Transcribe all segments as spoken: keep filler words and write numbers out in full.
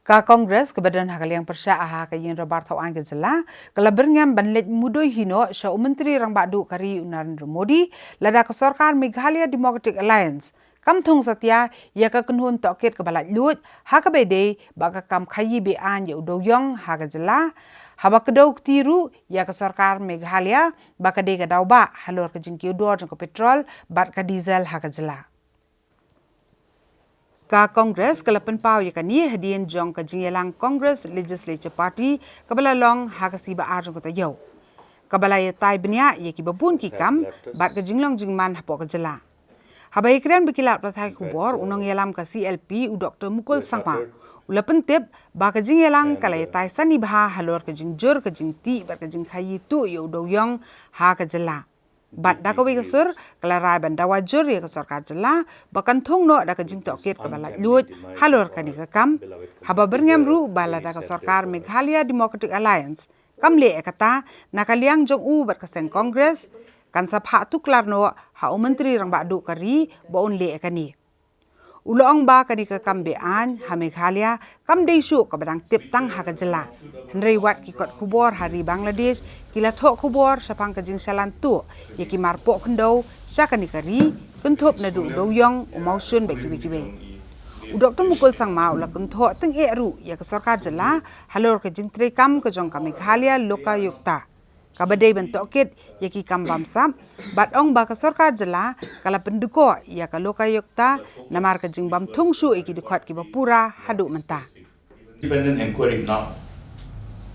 Ka Congress kaba don ha ka liang pyrshah ha ka ïing dorbar thaw aiñ ka jylla, ka la byrngem ban leit mudui hi noh sha u Myntri Rangbah Duh ka ri u Narendra Modi, lada ka sorkar Meghalaya Democratic Alliance kam thung satia ïa ka kynhun tohkit kaba laitluid, ha kaba ïadei bad ka kam khaïi be-aiñ ïa u dewïong ha ka jylla, haba kdew kti ruh ïa ka sorkar Meghalaya ba ka dei ka daw bah halor ka jingkiew dor jong ka petrol bad ka diesel ha ka jylla. Ka Congress ka la pynpaw ïa kane hadien jong ka jingïalang Congress Legislature Party kaba la long ha ka sngi ba ar jong ka taïew, kaba la ïatai bniah ïa kiba bun ki kam bad ka jinglong jingman hapoh ka jylla. Haba ïakren bad ki lad pathai khubor, u nongïalam ka C L P, u Doktor Mukul Sangma, u la pyntip ba ka jingïalang ka la ïatai sani bha halor ka jingjur ka jingtih bad ka jingkhaïi tuh ïa u dewïong ha ka jylla. Bad da kawei ka sur, ka la rai ban dawa jur ïa ka sorkar jylla ba kan thung noh da ka jingtohkit kaba laitluid halor kane ka kam, haba byrngem ruh ba lada ka sorkar Meghalaya Democratic Alliance kam leh ïa kata, na ka liang jong u bad ka seng Congress, kan sa phah tuklar noh ha u Myntri Rangbah Duh ka ri ba un leh ïa kane. U la ong ba kane ka kam be-aiñ ha Meghalaya kam dei shuh kaba dang tip tang ha ka jylla, hynrei wat ki kot khubor ha ri Bangladesh ki la thoh khubor shaphang ka jingshalan tuh ïa ki marpoh khyndew sha kane ka ri, kynthup naduh u dewïong, u mawshun bad kiwei kiwei. U Doktor Mukul Sangma u la kynthoh tyngeh ruh ïa ka sorkar jylla halor ka jingtreikam ka jong ka Meghalaya Lokayukta, kaba dei ban tohkit ïa ki kam bamsap, bad ong ba ka sorkar jylla ka la pynduh ïa ka Lokayukta namar ka jingbym thung shuh ïa ki dkhot kiba pura haduh mynta. Independent inquiry now.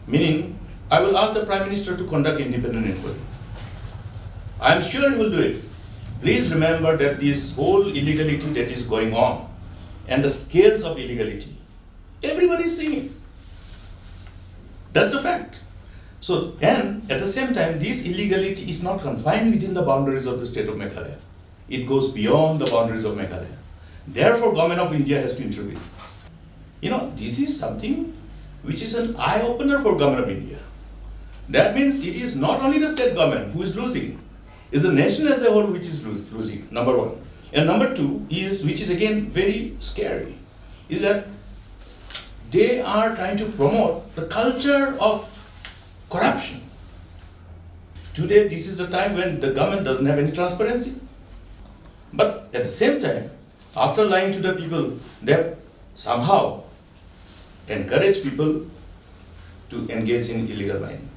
Meaning, I will ask the Prime Minister to conduct independent inquiry. I am sure he will do it. Please remember that this whole illegality that is going on and the scales of illegality, everybody is seeing it. That's the fact. So, and at the same time, this illegality is not confined within the boundaries of the state of Meghalaya. It goes beyond the boundaries of Meghalaya. Therefore, Government of India has to intervene. You know, this is something which is an eye-opener for Government of India. That means it is not only the state government who is losing, it's the nation as a whole which is lo-, losing, number one. And number two is, which is again very scary, is that they are trying to promote the culture of corruption. Today, this is the time when the government doesn't have any transparency. But at the same time, after lying to the people, they have somehow encouraged people to engage in illegal mining.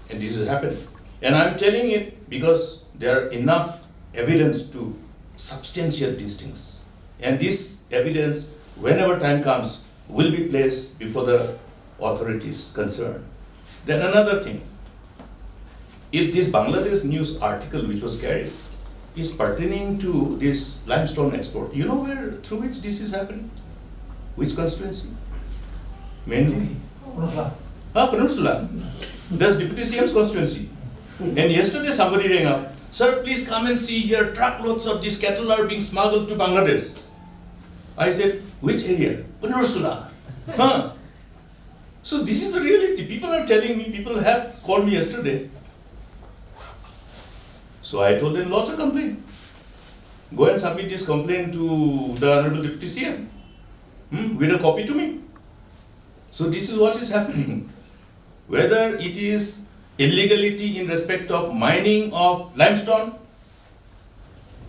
And this is happening. And I'm telling it because there are enough evidence to substantiate these things. And this evidence, whenever time comes, will be placed before the authorities concerned. Then another thing, if this Bangladesh news article which was carried is pertaining to this limestone export, you know where, through which this is happening? Which constituency? Mainly? Pynursula. Ah, Pynursula. That's Deputy C M's constituency. And yesterday somebody rang up, "Sir, please come and see here, truckloads of these cattle are being smuggled to Bangladesh." I said, "Which area?" "Pynursula." Huh? So this is the reality. People are telling me, people have called me yesterday. So I told them, "Lodge a complaint. Go and submit this complaint to the Honorable Deputy C M, hmm, with a copy to me." So this is what is happening. Whether it is illegality in respect of mining of limestone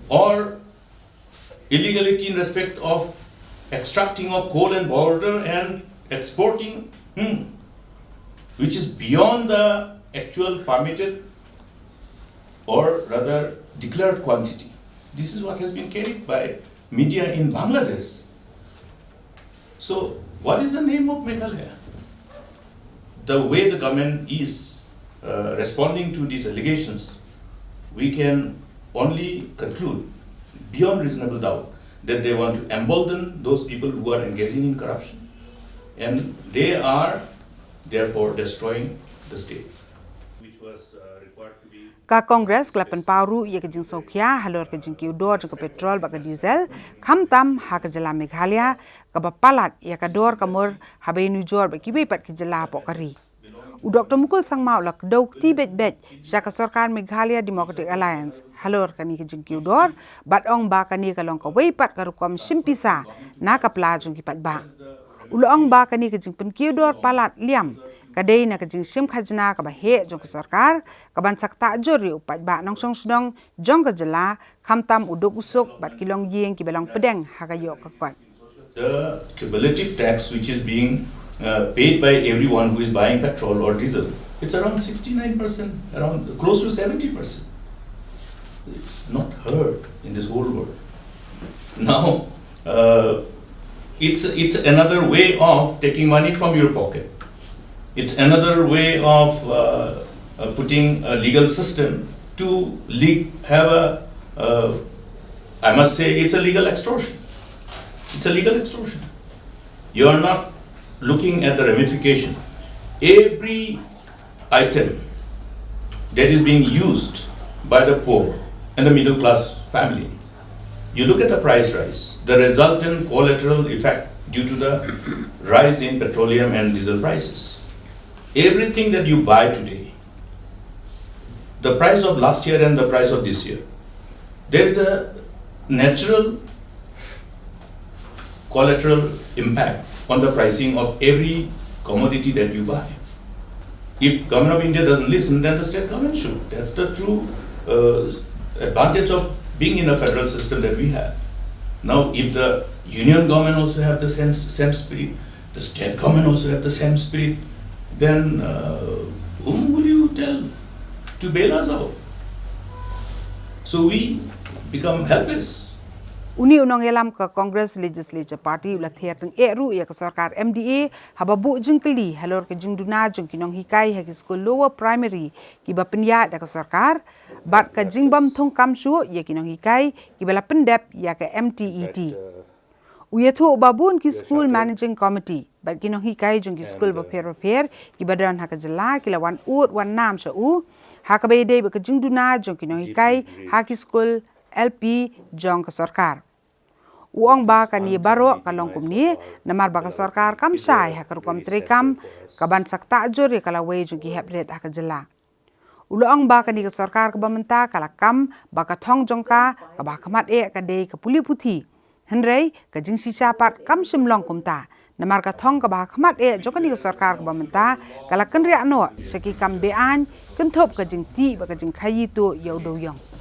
or illegality in respect of extracting of coal and border and exporting, hmm, which is beyond the actual permitted or rather declared quantity. This is what has been carried by media in Bangladesh. So, what is the name of Meghalaya? The way the government is, uh, responding to these allegations, we can only conclude beyond reasonable doubt that they want to embolden those people who are engaging in corruption, and they are therefore destroying the state. Which was, uh, required to be Ka Congress ka la pynpaw ruh ïa ka jingsngewkhia halor ka jingkiew dor jong ka petrol bad ka diesel, khamtam ha ka jylla Meghalaya, kaba palat ïa ka dor ka mur haba ïanujor bad kiwei pat ki jylla hapoh ka ri. U Doktor Mukul Sangma u la kdew kti beit beit sha ka sorkar Meghalaya Democratic Alliance halor kane ka jingkiew dor, bad ong ba kane ka long kawei pat ka rukom shim pisa na ka pla jong ki paidbah. U la ong ba kane ka jingpynkiew dor palat liam ka dei na ka jingshim khajna kaba heh jong ka sorkar, kaban sa ktah jur ïa u paidbah nongshong shnong jong ka jylla, khamtam u duk u suk bad ki longïing kiba long pdeng ha ka ïoh ka kot. The cumulative tax which is being uh, paid by everyone who is buying petrol or diesel, it's around sixty-nine percent, around close to seventy percent. It's not heard in this whole world. Now, uh, it's, it's another way of taking money from your pocket. It's another way of uh, uh, putting a legal system to le- have a, uh, I must say, it's a legal extortion. It's a legal extortion. You are not looking at the ramification. Every item that is being used by the poor and the middle class family, you look at the price rise, the resultant collateral effect due to the rise in petroleum and diesel prices. Everything that you buy today, the price of last year and the price of this year, there is a natural collateral impact on the pricing of every commodity that you buy. If Government of India doesn't listen, then the state government should. That's the true uh, advantage of being in a federal system that we have. Now, if the union government also have the same, same spirit, the state government also have the same spirit, then uh, whom will you tell to bail us out? So we become helpless. Une u nongïalam ka Congress Legislature Party u la ther tyngeh ruh ïa ka sorkar M D A haba buh jingkylli halor ka jingduna jong ki nonghikai ha ki skul lower primary kiba pynïaid da ka sorkar bad ka jingbym thung kam shuh ïa ki nonghikai kiba la pyndep ïa ka M T E T. U ïathuh ba bun ki skul managing committee bad ki nonghikai jong ki skul bapher bapher kiba don ha ka jylla ki la wan ud wan nam sha u ha kaba ïadei bad ka jingduna jong ki nonghikai ha ki skul L P jong ka sorkar. U ong ba kane baroh ka long kumne namar ba ka sorkar kam shai ha ka rukom treikam kaban sa ktah jur ïa ka lawei jong ki heprit ha ka jylla. U la ong ba kane ka sorkar kaba mynta ka la kam ba ka thong jong ka kaba ha khmat eh ka dei ka pule puthi. Hynrei ka jingshisha pat kam shym long kumta namar ka thong kaba ha khmat eh jong kane ka sorkar kaba mynta ka la kynriah noh sha ki kam be-aiñ, kynthup ka jingtih bad ka jingkhaii tuh ïa u dewïong.